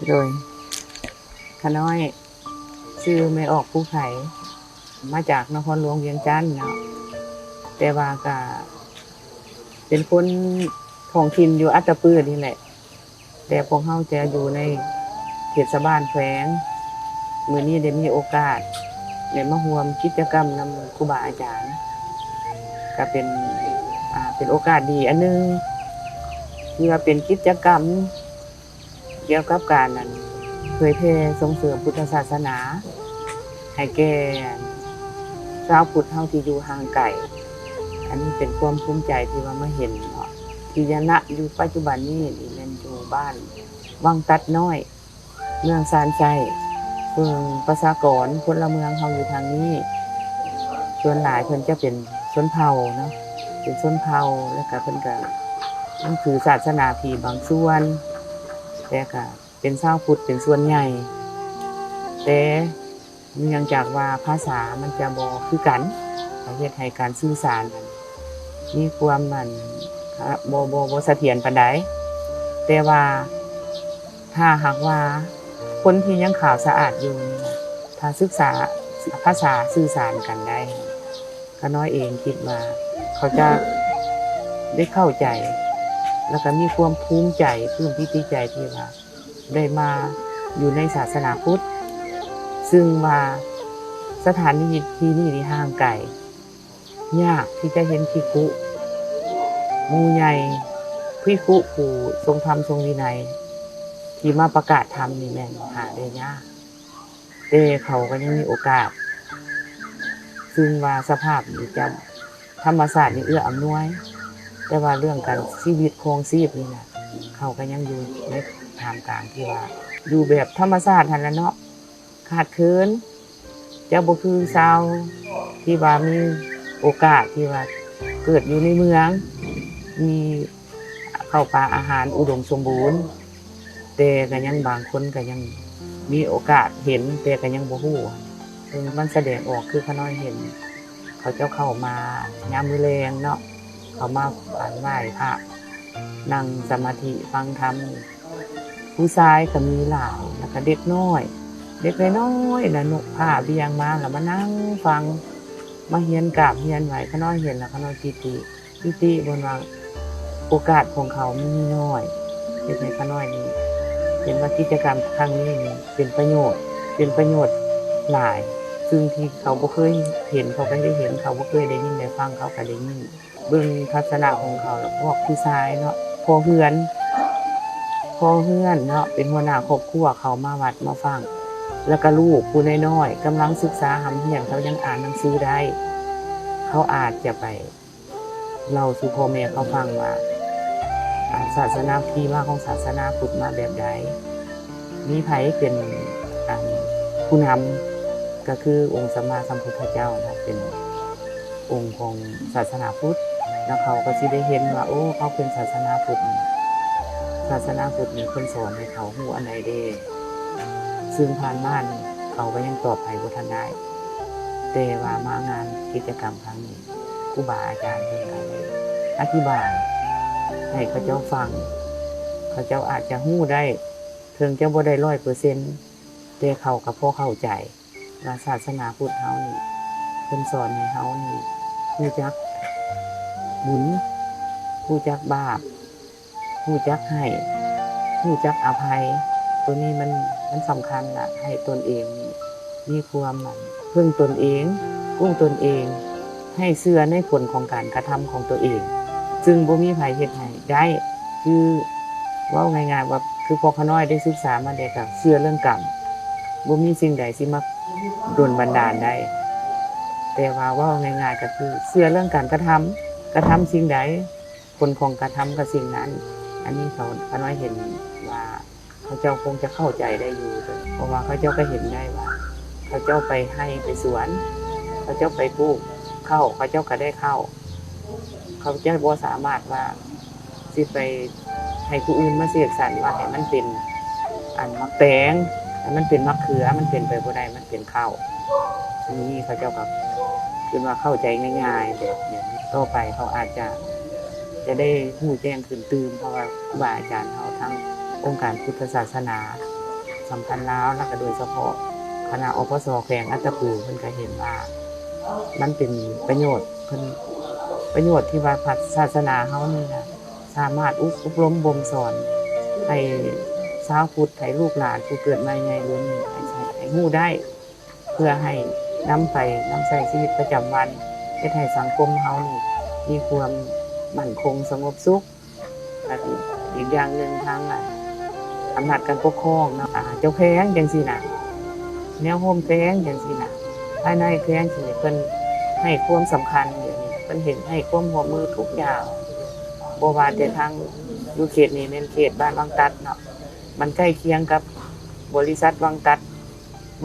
ໂດຍ ຂ້ານ້ອຍຊື່ແມ່ອອກ ພູໄຄ ມາຈາກນະຄອນຫຼວງວຽງຈັນເນາະ ແຕ່ວ່າກະເປັນຄົນທ້ອງຖິ່ນຢູ່ອັດຕະປືນີ້ແຫຼະ ແຕ່ພວກເຮົາຈະຢູ່ໃນເທດສະບານແຂວງ. ມື້ນີ້ໄດ້ມີໂອກາດໄດ້ມາຮ່ວມກິດຈະກຳນຳຄູບາອາຈານ ກະເປັນ ອ່າ ເປັນໂອກາດດີອັນໜຶ່ງ ທີ່ວ່າເປັນກິດຈະກຳ ກ່ຽວກັບການ ອັນ ເຜີຍແຜ່ສົ່ງເສີມພຸດທະສາສະໜາໃຫ້ແກ່ຊາວພຸດເຮົາທີ່ຢູ່ຫ່າງໄກ. ອັນນີ້ເປັນຄວາມພູມໃຈທີ່ວ່າມາເຫັນເນາະ ທີ່ຍະນະຢູ່ປັດຈຸບັນນີ້ນີ້ແມ່ນຢູ່ບ້ານວັງຕັດນ້ອຍ ເມືອງຊານໄຊ. ເບິ່ງປະຊາກອນພົນລະເມືອງເຮົາຢູ່ທາງນີ້ ສ່ວນຫຼາຍເພິ່ນຈະເປັນຊົນເຜົ່າເນາະ ເປັນຊົນເຜົ່າ ແລ້ວກະເພິ່ນກະນັບຖືສາສະໜາພີບາງສ່ວນ ແຕ່ກະ ເປັນຊາວພຸດເປັນສ່ວນໃຫຍ່ ແຕ່ເນື່ອງຈາກວ່າພາສາມັນຈະບໍ່ຄືກັນ ກະເຮັດໃຫ້ການສື່ສານນັ້ນມີຄວາມ ອັນ ບໍ່ ບໍ່ ບໍ່ສະຖຽນປານໃດ. ແຕ່ວ່າຖ້າຫາກວ່າຄົນທີ່ຍັງຂາວສະອາດຢູ່ນີ້ ຖ້າສຶກສາພາສາສື່ສານກັນໄດ້ ຂ້ານ້ອຍເອງຄິດວ່າເຂົາຈະໄດ້ເຂົ້າໃຈ ແລ້ວກະມີຄວາມພູມໃຈ ປຶ້ມປີຕິໃຈທີ່ວ່າ ໄດ້ມາຢູ່ໃນສາສະໜາພຸດ ຊຶ່ງວ່າສະຖານທີ່ນີ້ນີ້ຫ່າງໄກ ຍາກທີ່ຈະເຫັນພິກຂຸໝູ່ໃຫຍ່ ພິກຂຸຜູ້ຊົງທຳຊົງວິໄນ ທີ່ມາປະກາດທຳນີ້ແມ່ນຫາໄດ້ຍາກ ແຕ່ເຂົາກະຍັງມີໂອກາດ ຊຶ່ງວ່າສະພາບນີ້ຈະ ທຳມະຊາດນີ້ເອື້ອອຳນວຍ ແຕ່ວ່າເລື່ອງການຊີວິດຄອງຊີບນີ້ນະ ເຂົາກະຍັງຢູ່ໃນທ່າມກາງທີ່ວ່າຢູ່ແບບທຳມະຊາດຫັ້ນລະເນາະ ຂາດເຂີນ ຈະບໍ່ຄືຊາວທີ່ວ່າມີໂອກາດທີ່ວ່າເກີດຢູ່ໃນເມືອງ ມີ ເຂົ້າປາອາຫານອຸດົມສົມບູນ ແຕ່ກະຍັງບາງຄົນກະຍັງມີໂອກາດເຫັນ ແຕ່ກະຍັງບໍ່ຮູ້ ເຊິ່ງມັນສະແດງອອກຄືຂ້ານ້ອຍເຫັນ ເຂົາເຈົ້າເຂົ້າມາຍາມມື້ແລງເນາະ ເຂົ້າມາ ອັນ ໄຫວ້ພະ ນັ່ງສະມາທິຟັງທຳ ຜູ້ຊາຍກະມີຫຼາຍ ແລ້ວກະເດັກນ້ອຍ ເດັກນ້ອຍໆນະນຸພາບວຽງມາ ແລ້ວມານັ່ງຟັງ ມາຮຽນກາບຮຽນໄຫວ້ ຂ້ານ້ອຍເຫັນແລ້ວຂ້ານ້ອຍປີຕິ ປີຕິ ເພິ່ນວ່າໂອກາດຂອງເຂົາມັນມີໜ້ອຍ ເຮັດໃຫ້ຂ້ານ້ອຍນີ້ເຫັນວ່າກິດຈະກຳຄັ້ງນີ້ນີ້ເປັນປະໂຫຍດ ເປັນປະໂຫຍດຫຼາຍ ຊຶ່ງທີ່ເຂົາບໍ່ເຄີຍເຫັນ ເຂົາກະໄດ້ເຫັນ ເຂົາບໍ່ເຄີຍໄດ້ຍິນໄດ້ຟັງ ເຂົາກະໄດ້ຍິນ ເບິ່ງທັດສະນະຂອງເຂົາ ແລ້ວພວກຜູ້ຊາຍເນາະ ພໍ່ເຮືອນ ພໍ່ເຮືອນເນາະ ເປັນຫົວໜ້າຄອບຄົວ ເຂົາມາວັດມາຟັງ ແລ້ວກະລູກຜູ້ນ້ອຍໆກຳລັງສຶກສາຮ່ຳຮຽນ ເຂົາຍັງອ່ານໜັງສືໄດ້ ເຂົາອາດຈະໄປ ເລົ່າສູ່ພໍ່ແມ່ເຂົາຟັງວ່າ ອາ ສາສະໜາ ທີ່ມາຂອງສາສະໜາພຸດມາແບບໃດ ມີໃຜເປັນ ອັນ ຜູ້ນຳ ກະຄືອົງສຳມາສຳພຸດທະເຈົ້າເນາະ ເປັນອົງຂອງສາສະໜາພຸດ ແລ້ວເຂົາກະຊິໄດ້ເຫັນວ່າ ໂອ້ ເຂົາເປັນສາສະໜາພຸດນີ້ ສາສະໜາພຸດນີ້ເພິ່ນສອນໃຫ້ເຂົາຮູ້ອັນໃດແດ່ ຊຶ່ງຜ່ານມານີ້ເຂົາກະຍັງຕອບໃຜບໍ່ທັນໄດ້ ແຕ່ວ່າມາງານກິດຈະກຳຄັ້ງນີ້ ຄູບາອາຈານເພິ່ນກະໄດ້ອະທິບາຍໃຫ້ເຂົາເຈົ້າຟັງ ເຂົາເຈົ້າອາດຈະຮູ້ໄດ້ ເຖິງຈະບໍ່ໄດ້ຮ້ອຍເປີເຊັນ ແຕ່ເຂົາກະພໍເຂົ້າໃຈວ່າສາສະໜາພຸດເຮົານີ້ ເພິ່ນສອນໃຫ້ເຮົານີ້ຮູ້ຈັກບຸນ ຮູ້ຈັກບາບ ຮູ້ຈັກໃຫ້ ຮູ້ຈັກອະໄພ ໂຕນີ້ມັນ ມັນສຳຄັນລະ ໃຫ້ຕົນເອງນີ້ມີຄວາມ ອັນ ເພິ່ງຕົນເອງ ກູ້ຕົນເອງ ໃຫ້ເຊື່ອໃນຜົນຂອງການກະທຳຂອງຕົວເອງ ຊຶ່ງບໍ່ມີໃຜເຮັດໃຫ້ໄດ້ ຄືເວົ້າງ່າຍໆວ່າ ຄືພວກຂ້ານ້ອຍໄດ້ສຶກສາມາແດ່ ກະເຊື່ອເລື່ອງກຳ ບໍ່ມີສິ່ງໃດຊິມາດົນບັນດານໄດ້ ແຕ່ວ່າເວົ້າງ່າຍໆກະຄືເຊື່ອເລື່ອງການກະທຳ ກະທຳສິ່ງໃດ ຜົນຂອງການກະທຳກະສິ່ງນັ້ນ ອັນນີ້ເຂົາ ຂ້ານ້ອຍເຫັນວ່າເຂົາເຈົ້າຄົງຈະເຂົ້າໃຈໄດ້ຢູ່ ເພາະວ່າເຂົາເຈົ້າກະເຫັນໄດ້ວ່າ ເຂົາເຈົ້າໄປໄຮ່ໄປສວນ ເຂົາເຈົ້າໄປປູກເຂົ້າ ເຂົາເຈົ້າກະໄດ້ເຂົ້າ ເຂົາເຈົ້າບໍ່ສາມາດວ່າຊິໄປໃຫ້ຜູ້ອື່ນມາເສກສັນວ່າໃຫ້ມັນເປັນ ອັນ ໝາກແຕງ ໃຫ້ມັນເປັນໝາກເຂືອ ມັນເປັນໄປບໍ່ໄດ້ ມັນເປັນເຂົ້າ ອັນນີ້ເຂົາເຈົ້າກະຄິດວ່າເຂົ້າໃຈງ່າຍໆແບບນີ້ ຕໍ່ໄປເຂົາອາດຈະ ຈະໄດ້ຮູ້ແຈ້ງຂຶ້ນຕື່ມ ເພາະວ່າຄູບາອາຈານເຮົາທາງອົງການພຸດທະສາສະໜາ ສຳພັນລາວ ແລ້ວກໍໂດຍສະເພາະຄະນະ ອພສ ແຂວງອັດຕະປື ເພິ່ນກໍເຫັນວ່າມັນເປັນປະໂຫຍດ ເພິ່ນ ປະໂຫຍດທີ່ວ່າພະສາສະໜາເຮົານີ້ນະ ສາມາດອົບ ອົບຮົມບົ່ມສອນໃຫ້ຊາວພຸດ ໃຫ້ລູກຫຼານຜູ້ເກີດໃໝ່ໃຫຍ່ລຸນນີ້ ໃຫ້ ໃຫ້ ໃຫ້ຮູ້ໄດ້ ເພື່ອໃຫ້ນຳໄປນຳໃຊ້ຊີວິດປະຈຳວັນ ເຮັດໃຫ້ສັງຄົມເຮົານີ້ມີຄວາມໝັ້ນຄົງສະຫງົບສຸກ. ແລະ ອີກຢ່າງໜຶ່ງ ທາງ ອາ ອຳນາດການປົກຄອງເນາະ ອາ ເຈົ້າແຂວງຈັ່ງຊີ້ນະ ແນວໂຮມແຂວງຈັ່ງຊີ້ນະ ພາຍໃນແຂວງຊີ້ ເພິ່ນໃຫ້ຄວາມສຳຄັນ ດຽວນີ້ເພິ່ນເຮັດໃຫ້ຄວາມຮ່ວມມືທຸກຢ່າງ ບໍ່ວ່າແຕ່ທາງຢູ່ເຂດນີ້ແມ່ນເຂດບ້ານວັງຕັດເນາະ ມັນໃກ້ຄຽງກັບບໍລິສັດວັງຕັດ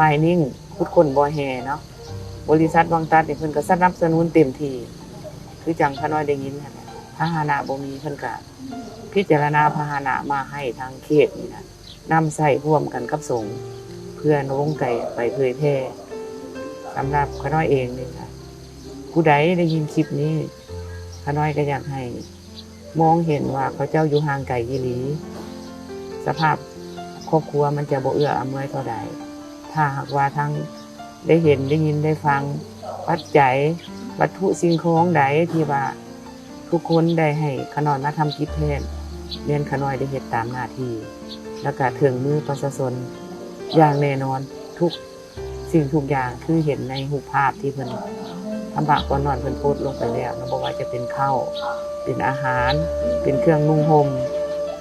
Mining ຂຸດຄົ້ນບໍ່ແຮ່ເນາະ ບໍລິສັດວັງຕັດນີ້ເພິ່ນກໍສະໜັບສະໜູນເຕັມທີ່ ຄືຈັ່ງຂ້ານ້ອຍໄດ້ຍິນຫັ້ນແຫຼະ ພາຫະນະບໍ່ມີ ເພິ່ນກໍພິຈາລະນາພາຫະນະມາໃຫ້ທາງເຂດນີ້ນະ ນຳໃຊ້ຮ່ວມກັນກັບສົງ ເພື່ອລົງໄກໄປເຜີຍແຜ່. ສຳລັບຂ້ານ້ອຍເອງນີ້ກະ ຜູ້ໃດໄດ້ຍິນຄລິບນີ້ ຂ້ານ້ອຍກໍຢາກໃຫ້ມອງເຫັນວ່າເຂົາເຈົ້າຢູ່ຫ່າງໄກອີ່ຫຼີ, ສະພາບຄອບຄົວມັນຈະບໍ່ເອື້ອອຳນວຍເທົ່າໃດ. ຖ້າຫາກວ່າທັງໄດ້ເຫັນ, ໄດ້ຍິນ, ໄດ້ຟັງ ປັດໄຈ, ວັດຖຸສິ່ງຂອງໃດທີ່ວ່າທຸກຄົນໄດ້ໃຫ້ຂ້ານ້ອຍມາທຳກິດແທນ, ແມ່ນຂ້ານ້ອຍໄດ້ເຮັດຕາມໜ້າທີ່ ແລ້ວກະເຖິງມືປະຊາຊົນຢ່າງແນ່ນອນ ທຸກ ສິ່ງທຸກຢ່າງ ຄືເຫັນໃນຮູບພາບທີ່ເພິ່ນທຳບາກກ່ອນນອນເພິ່ນໂພສລົງໄປແລ້ວເນາະ, ບໍ່ວ່າຈະເປັນເຂົ້າ ເປັນອາຫານ ເປັນເຄື່ອງນຸ່ງຫົ່ມ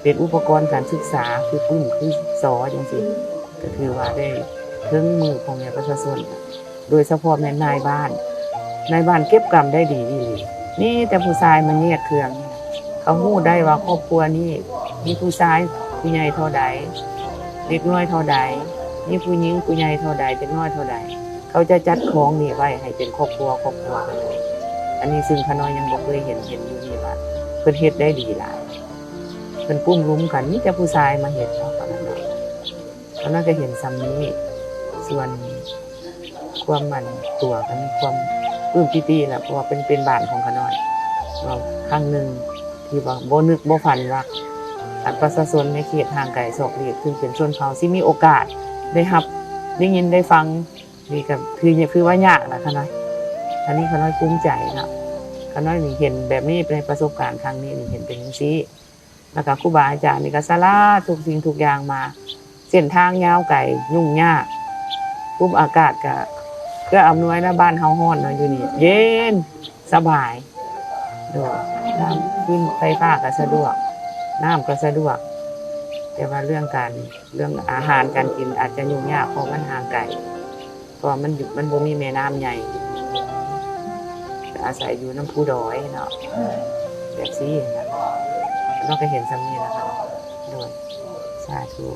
ເປັນອຸປະກອນການສຶກສາ ຄືປຶ້ມ ຄືສໍ ຈັ່ງຊີ້ ກໍຖືວ່າໄດ້ເຖິງມືພໍ່ແມ່ປະຊາຊົນ ໂດຍສະເພາະແມ່ນນາຍບ້ານ, ນາຍບ້ານເກັບກຳໄດ້ດີອີ່ຫຼີ. ມີແຕ່ຜູ້ຊາຍມາແຍກເຄື່ອງ. ເຂົາຮູ້ໄດ້ວ່າຄອບຄົວນີ້ມີຜູ້ຊາຍຜູ້ໃຫຍ່ເທົ່າໃດ, ເດັກນ້ອຍເທົ່າໃດ, ມີຜູ້ຍິງຜູ້ໃຫຍ່ເທົ່າໃດ, ເດັກນ້ອຍເທົ່າໃດ. ເຂົາຈະຈັດຂອງນີ້ໄວ້ໃຫ້ເປັນຄອບຄົວ, ຄອບຄົວ. ອັນນີ້ຊຶ່ງຂ້ານ້ອຍຍັງບໍ່ເຄີຍເຫັນ, ເຫັນຢູ່ນີ້ວ່າເພິ່ນເຮັດໄດ້ດີຫຼາຍ. ເພິ່ນກຸ້ມລຸມກັນ, ມີແຕ່ຜູ້ຊາຍມາເຮັດເນາະ, ຕອນນັ້ນເນາະ. ຕອນນັ້ນກໍເຫັນສ່ຳນີ້. ສ່ວນ ຄວາມອັນຕົວກໍມີຄວາມປຶ້ມປີຕິແຫຼະ ເພາະວ່າເປັນ ເປັນບ້ານຂອງຂ້ານ້ອຍເນາະ. ຄັ້ງໜຶ່ງທີ່ວ່າບໍ່ນຶກບໍ່ຝັນວ່າ ອັນປະຊາຊົນໃນເຂດຫ່າງໄກສອກຫຼີກ ຊຶ່ງເປັນຊົນເຜົ່າ ຊິມີໂອກາດໄດ້ຮັບ ໄດ້ຍິນໄດ້ຟັງ ນີ້ກໍຄື ຄືວ່າຍາກນະຂ້ານ້ອຍ. ອັນນີ້ຂ້ານ້ອຍພູມໃຈເນາະ, ຂ້ານ້ອຍນີ້ເຫັນແບບນີ້ ໃນປະສົບການຄັ້ງນີ້ນີ້ ເຫັນເປັນຈັ່ງຊີ້. ແລ້ວກໍຄູບາອາຈານນີ້ກໍສະຫຼະທຸກສິ່ງທຸກຢ່າງມາ, ເສັ້ນທາງຍາວໄກ ຫຍຸ້ງຍາກ, ພູມອາກາດກໍເອື້ອອຳນວຍນະ, ບ້ານເຮົາຮ້ອນເນາະ ຢູ່ນີ້ເຢັນສະບາຍ. ໂດຍ ນ້ຳ ຄືໄຟຟ້າກໍສະດວກ, ນ້ຳກໍສະດວກ, ແຕ່ວ່າເລື່ອງການ ເລື່ອງອາຫານການກິນອາດຈະຫຍຸ້ງຍາກ ເພາະມັນຫ່າງໄກ. ເພາະວ່າມັນຢູ່ ມັນບໍ່ມີແມ່ນ້ຳໃຫຍ່, ອາໄສຢູ່ນຳພູດອຍເນາະ ແບບຊີ້ນະ. ເຮົາກໍເຫັນສ່ຳນີ້ລະເນາະ. ໂດຍ ສາທຸ.